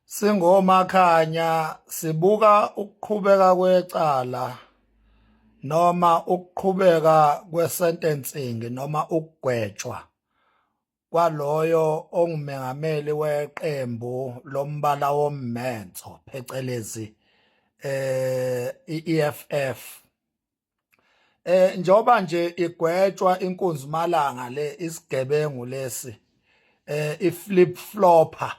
Singomakhanya sibuka ukuqhubeka kwecala noma ukuqhubeka kwesentencing noma ukugwetshwa kwaloyo ongumengameli weqembu lombala wommenso phecelezi iEFF. Njoba nje igwetshwa inkunzi malanga le, isigebengu lesi, iflip flopper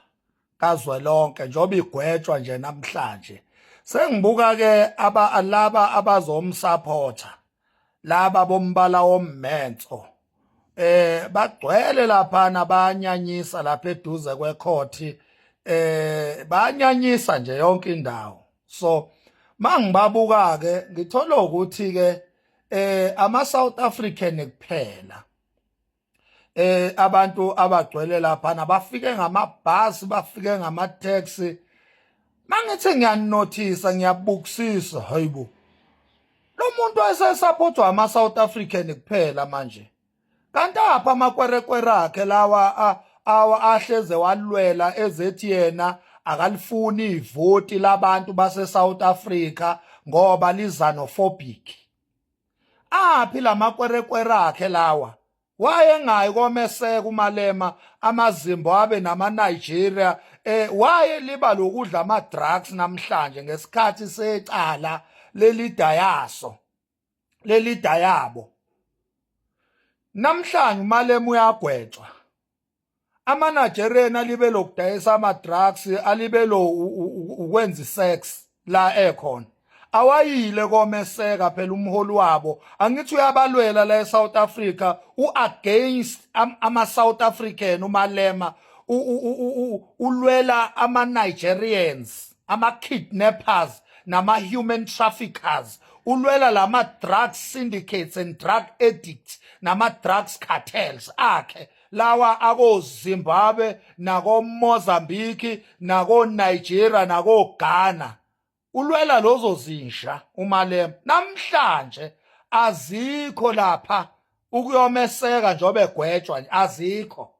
kazwelonke, njoba igwetshwa nje namhlanje, sengibuka ke aba laba abazomsupporta, laba bombala wommenso, bagcwele lapha, banyanyisa lapha eduze kwecourt, banyanyisa nje yonke indawo. So mangibabuka ke ngithola ukuthi ke ama South African kuphela abantu abagcwele lapha, nabafike ngamabhasi, bafike ngama-taxi. Mangithi ngiyanothisa, ngiyabukisisa, hayibo, lo muntu wayesesupportwa ama-South African kuphela manje, kanti apha amakwerekwere akhe lawa awa ahleze walwela ezethi yena akalifuni ivoti labantu base-South Africa ngoba li-xenophobic? Aphi lamakwerekwere akhe lawa? Wayengayi komeseka uMalema amaZimbabwe namaNigeria? Waye liba lokudla ama drugs namhlanje ngesikhathi secala lelidayaso lelidayabo? Namhlanje uMalema uyagwetshwa, ama-Nigerian alibe lokudayisa ama-drugs, alibe lo ukwenza isex la ekhona, awayile komeseka phela umholi wabo. Angithi uyabalwela la eSouth Africa, uagainst ama South African uMalema, ulwela ama Nigerians, ama kidnappers nama human traffickers, ulwela lama drug syndicates and drug addicts nama drugs cartels akhe lawa ako Zimbabwe nako Mozambique nako Nigeria nako Ghana. Ulwela lozo zinja uMalema. Namhlanje azikho lapha ukuyomeseka njengoba egwetshwa nje, azikho,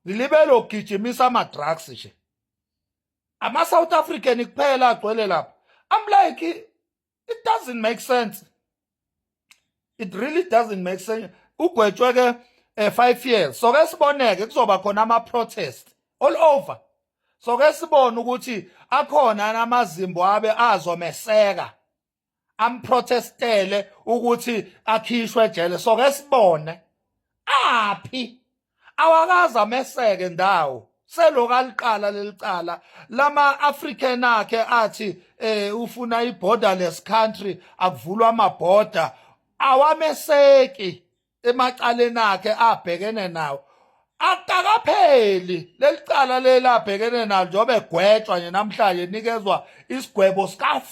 lilibele ukugijimisa ama drugs nje. Ama South African kuphela agcwele lapha. I'm like, it doesn't make sense, it really doesn't make sense. Ugwetshwe ke 5 years, so ke siboneke kuzoba khona ama protest all over, so ke sibone ukuthi akhona namaZimbabwe azomeseka, amprotestele ukuthi akhishwe ejele. So ke sibone aphi, awakaze ameseke ndawo seloku aliqala lelicala lama African akhe athi ufuna iborderless country, akuvulwa amabhoda, awameseki emacaleni akhe abhekene nawo. Akakapheli lelicala leli abhekene nalo, njengoba egwetshwa nje namhlanje, nikezwa isigwebo sika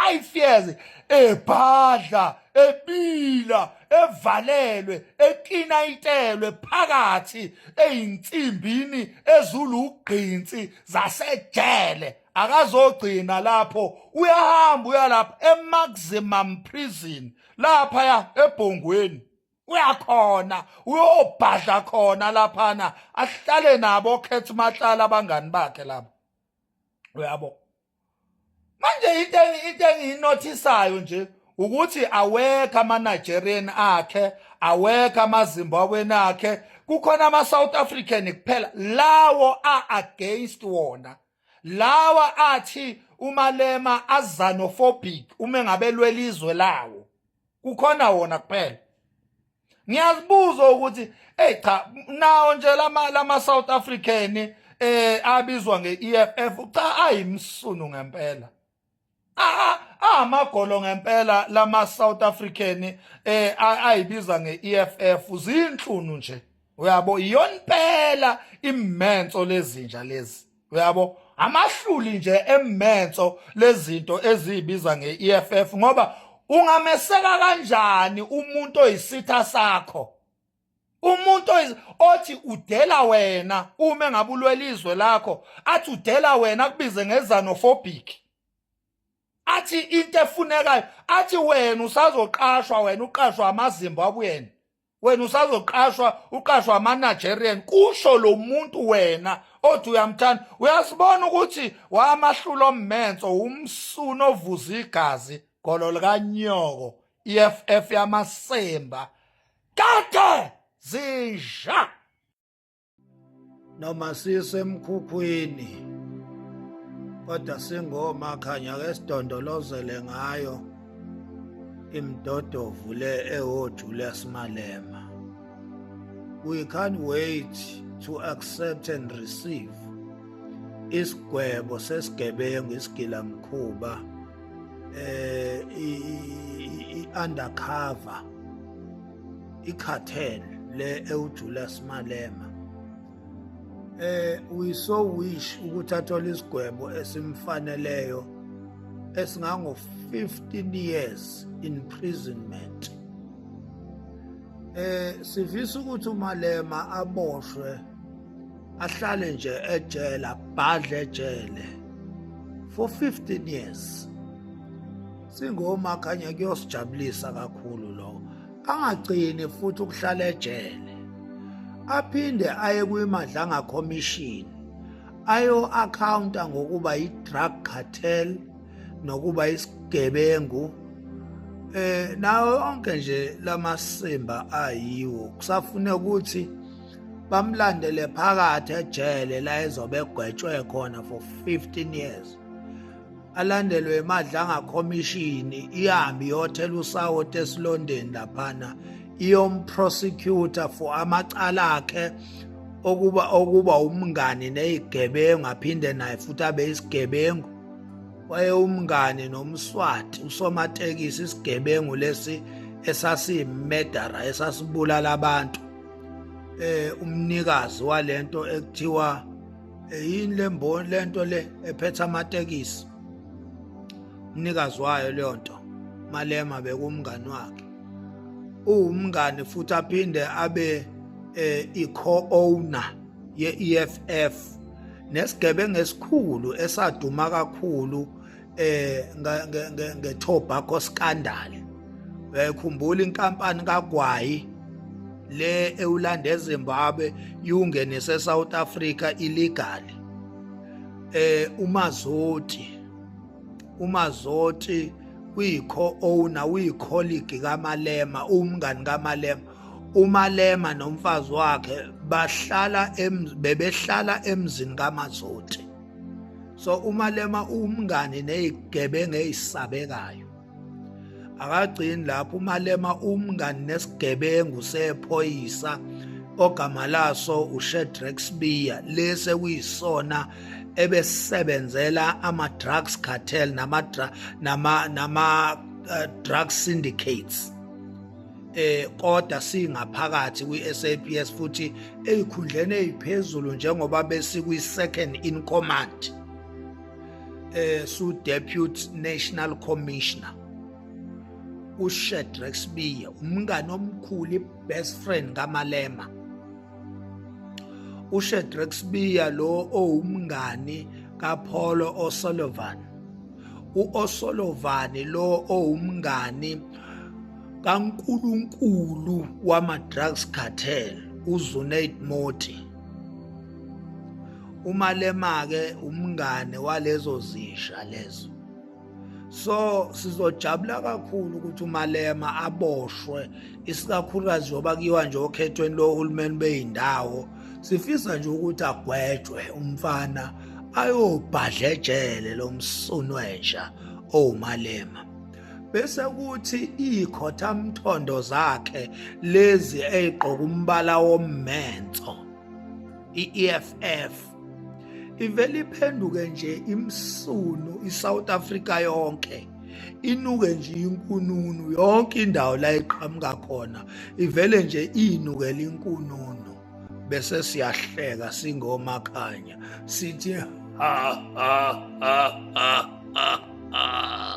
5 years ebhadla, ebila, evalelwe, ekinayitelwe phakathi eyinsimbini ezulugqinsi zasejele. Akazogcina lapho, uyahamba uyalapha emaximum prison lapha ya ebhongweni, uyakhona uyobhadla khona laphana, ahlale nabo Khetha Mahlala, abangani bakhe labo, uyabo. Manje into engiyinothisayo nje ukuthi awekho ama-Nigerian akhe, awekho amaZimbabwean akhe, kukhona ama-South African kuphela, lawo a-against wona, lawa athi uMalema a-xenophobic uma ngabe lwelizwe lawo, kukhona wona kuphela. Ngiyazibuza ukuthi, hey cha, nawo nje lama South African abizwa ngeEFF, cha, ayimsunu ngempela, amagolo ngempela lama South African ayibiza ngeEFF, zinhlunu nje, uyabo. Iyona impela immenso lezinja lezi, uyabo, amahluli nje emmenso lezinto ezibiza ngeEFF, ngoba ungameseka kanjani umuntu oyisitha sakho? Umuntu othi udela wena uma engabe ulwela izwe lakho, athi udela wena, akubize nge-xenophobic, athi into efunekayo, athi wena usazoqashwa, wena uqashwa amaZimbabwean, wena usazoqashwa, uqashwa ama-Nigerian, kusho lo muntu wena othi uyamthanda. Uyasibona ukuthi wamahlulo ommenso, umsuno ovuza igazi, golo likanyoko, EFF yamasemba kade zinja. Noma sisemkhukhwini kodwa singomakhanya, ke sidondolozele ngayo imdodovu le ewoJulius Malema. We can't wait to accept and receive isigwebo sesigebengu, isigilamkhuba, i-undercover, i-cartel le ewuJulius Malema. We so wish ukuthi athole isigwebo esimfaneleyo esingango 15 years imprisonment. Sifisa ukuthi uMalema aboshwe, ahlale nje ejele, abhadle ejele for 15 years. Singomakhanya kuyosijabulisa kakhulu lokho. Angagcini futhi ukuhlala ejele, aphinde aye kwiMadlanga Commission, ayo accounta ngokuba i-drug cartel nokuba isigebengu, nawo yonke nje lamasimba ayiwo. Kusafuna ukuthi bamlandele phakathi ejele la ezobe egwetshwe khona for 15 years, alandelwe eMadlanga Commission, ihambe iyothela usawoti esilondeni laphana, iyomprosecutor for amacala akhe okuba umngani nezigebengu, aphinde naye futhi abe isigebengu. Waye umngani noMswati usomatekisi, isigebengu lesi esasiyimedara, esasibulala abantu, umnikazi walento ekuthiwa yini lemboni, lento le ephethe amatekisi, umnikazi wayo leyo nto, Malema bekumngani wakhe. Uwumngani futhi aphinde abe i-co-owner ye-EFF nesigebengu esikhulu esaduma kakhulu nge-tobacco scandal. Uyayikhumbula inkampani kaGwayi le ewulanda eZimbabwe yungenise eSouth Africa illegally? UMazoti uyi-co-owner, uyi-colleague kaMalema, umngani kaMalema. UMalema nomfazi wakhe bahlala, bebehlala emzini kaMazoti. So uMalema umngani nezigebengu ezisabekayo. Akagcini lapho, uMalema umngani nesigebengu sephoyisa ogama laso uShadrack Sibiya, lese kuyisona ebesebenzela ama drugs cartel nama drug syndicates, kodwa singaphakathi kwi-SAPS futhi ezikhundleni eziphezulu, njengoba besikwi second in command, su deputy national commissioner. uShadrack Sibiya umngani omkhulu, best friend kaMalema. uShadrack Sibiya lo owumngani kaPaul O'Sullivan, uO'Sullivan lo owumngani kaNkulunkulu wama drugs cartel uZunaid Moti. uMalema ke umngane walezo zisha lezo. So sizojabula kakhulu ukuthi uMalema aboshwe, isikakhulukazi njengoba kuyiwa nje okhethweni lohulumeni beyindawo. Sifisa nje ukuthi agwetshwe umfana, ayobhadla ejele lo msunu wenja owuMalema, bese kuthi ikhothamthondo zakhe lezi eyigqoka umbala wommenso, i-EFF, ivele iphenduke nje imsunu iSouth Africa yonke, inuke nje inkununu yonke indawo la iqhamuka khona, ivele nje inukele inkununu, bese siyahleka singomakhanya sithi ha ha ha ha ha.